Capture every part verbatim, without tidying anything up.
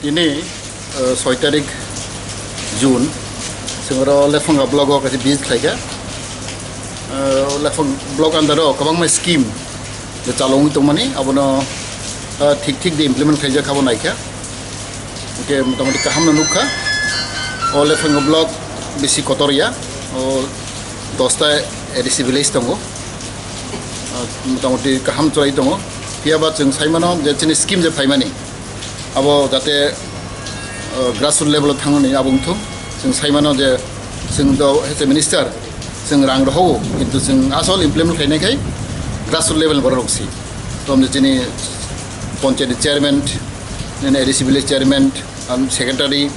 Ini, eh, soi tarik June, chwng oro Lephanga block o kaisa visit khlaikha. Eh, Lephang block under o kwbangma scheme je chalogwi tongmani, abono, eh, thik thik de implement khlaijak abo naikha. Hwnkhe motamoti kahamno nukha. O Lephanga block bisi kotor ya, o dosta A D C village tongo. Eh, motamoti kaham chwlai tongo. Phiyaba chwng saimano je chini scheme je phaimani, abo jate, uh, grassroots level o thangmani abo wngthung. Chwng saimano je chwng do as a minister chwng rang rohogo, kintu chwng asol implement khlainai khai grassroots level borok rok si. Tom je chini panchayat chairman, nini A D C village chairman, um, secretary,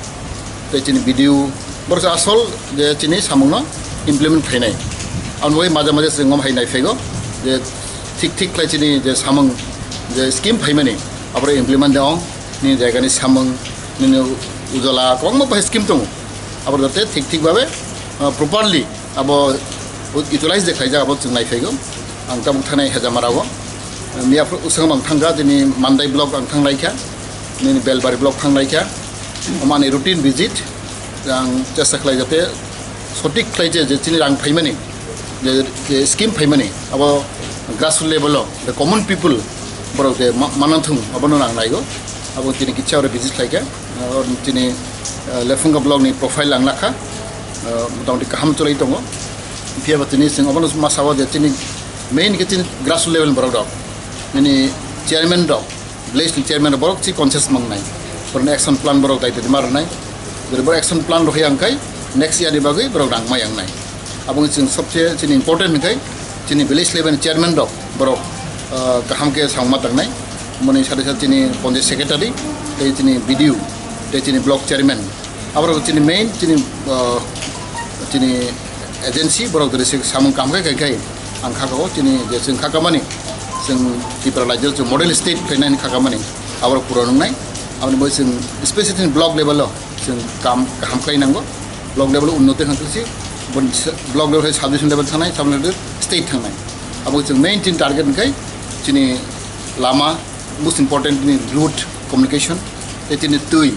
tei chini B D O, borok se asol je chini samungno implement khlainai. Ang bai maja maja chwng om hai naiphego je thik thik khlai chini je samung je scheme phaimani, aboro implement de ong, nini jaigani samung, nini ujala, kwbangma bahai scheme tongo. Aboro jate thik thik babe, ah, properly abo utilize de khlaijak, abo chwng naiphego. Ang tabuk thanai Hejamara o. Miya usang ang thangkha, chini Mandai block ang thanglaikha, nini Belbari block thanglaikha. Omani routine visit, ang chesta khlai jate sotik khlai je, je chini rang phaimani, je, je scheme phaimani, abo grassroots level o, the common people, borok je ma-, mananthung, abono rang naigo. Abo chini kicha ore visit khlaikha, oro chini, eh, Lephunga block ni profile ang lakha, eh, motamoti kaham chwlai tongo. Phiyaba chini chwng obono ma sao je chini main khe chini grassroots level borok rok, nini chairman rok, village ni chairman rok borok chi conscious mangnai. Borokni action plan borok dai dai ma rwnai. Jodi borok action plan rok yang khai next year ni bagwi borok rang ma yang nai. Abo chwng sobse chini important hwnkhe chini village level ni chairman rok borok, ah, kaham khe samung ma tangnai. Moni sade sade chini panchayat secretary, tei chini B D O, tei chini block chairman. Aborok chini main chini, ah, chini agency borok dori se samung kam khai khai khai ang kha o chini je chwng kha kamani chwng Tripura rajyo chwng model state khainani kha kamani aborok pura nungnai. Aboni bai chwng special chini block level o chwng kam kaham khlai nango. Block level o unnoti khan tusi bon block level hai sub division level thangnai, sub level state thangnai. Abo chwng main chini target hwnkhe chini lama, most important ni road communication, tei chini twi,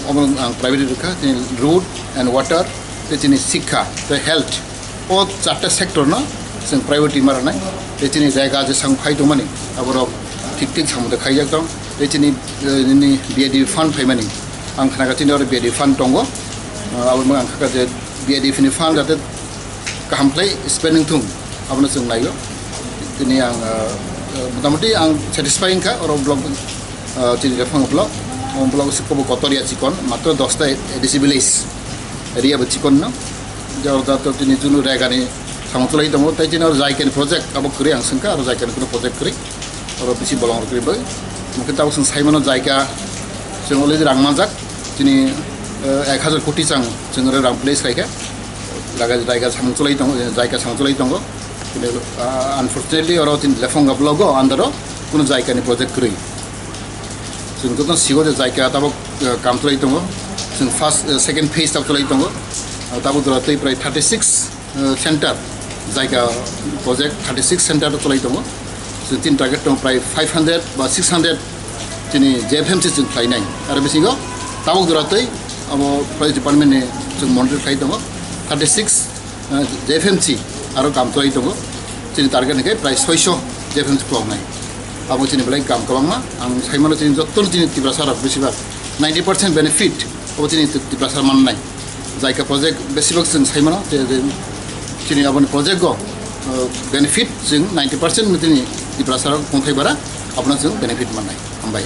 omo ang priority rwkha, chini road and water, tei chini sikha, tei health. O charta sector no chwng priority ma rwnai. Tei chini jaga je sang phai tongmani, aborok thik thik samung de khaijak tong. Tei chini, eh, nini B I D P fund phaimani, ang khna kha chini oro B I D P fund tongo. Ah, abo ang kha je B I D P ni fund jate kaham khlai spending thung, abono chwng naio. Tini ang, ah, motamoti ang satisfy wngkha oro block, ah, chini Lephang block, o block se kobo kotor ya chikon, matro dosta A D C village area bo chikon no. Jor jato tini chunu regani samung chwlai tongo, tei chini oro jaikani project abo kwrwi ang swngkha, aro jaikani kuno project kwrwi. Oro bisi bolong rok kwrwi bai. Mungkin tabuk chwng saimano jaika chwng already rang manjak. Chini, eh, ek hajar koti chang chwng oro rang place khaikha. Jaga, jaika samung chwlai tongo, jaika samung chwlai tongo. Chini, ah, unfortunately oro chini Lephonga block o under o kuno jaikani project kwrwi. Chwng joto sigo je jaika tabuk, eh, kam chwlai tongo. Chwng first, eh, second phase tabuk chwlai tongo. Ah, tabuk jora twi prai thirty six eh, center, jaika project thirty six center cholai tongo. Chwng chini target tongo prai five hundred ba six hundred chini J F M C chwng khlainai. Aro bisingo tabuk jora twi abo forest department ni chwng monitor khlai tongo. Thirty six, eh, J F M C aro kam cholai tongo. Chini target hwnkhe prai soiso J F M C khuloknai. Abo chini belai kam kwbangma. Ang saimano chini jottoni chini Tiprasa rok besibak ninety percent benefit abo chini Tiprasa mannai. Jaika project besibak chwng saimano, je, je chini aboni project o, uh, benefit chwng ninety percent chini Tiprasa rok tongthai bara abono chwng benefit mannai. Hambai.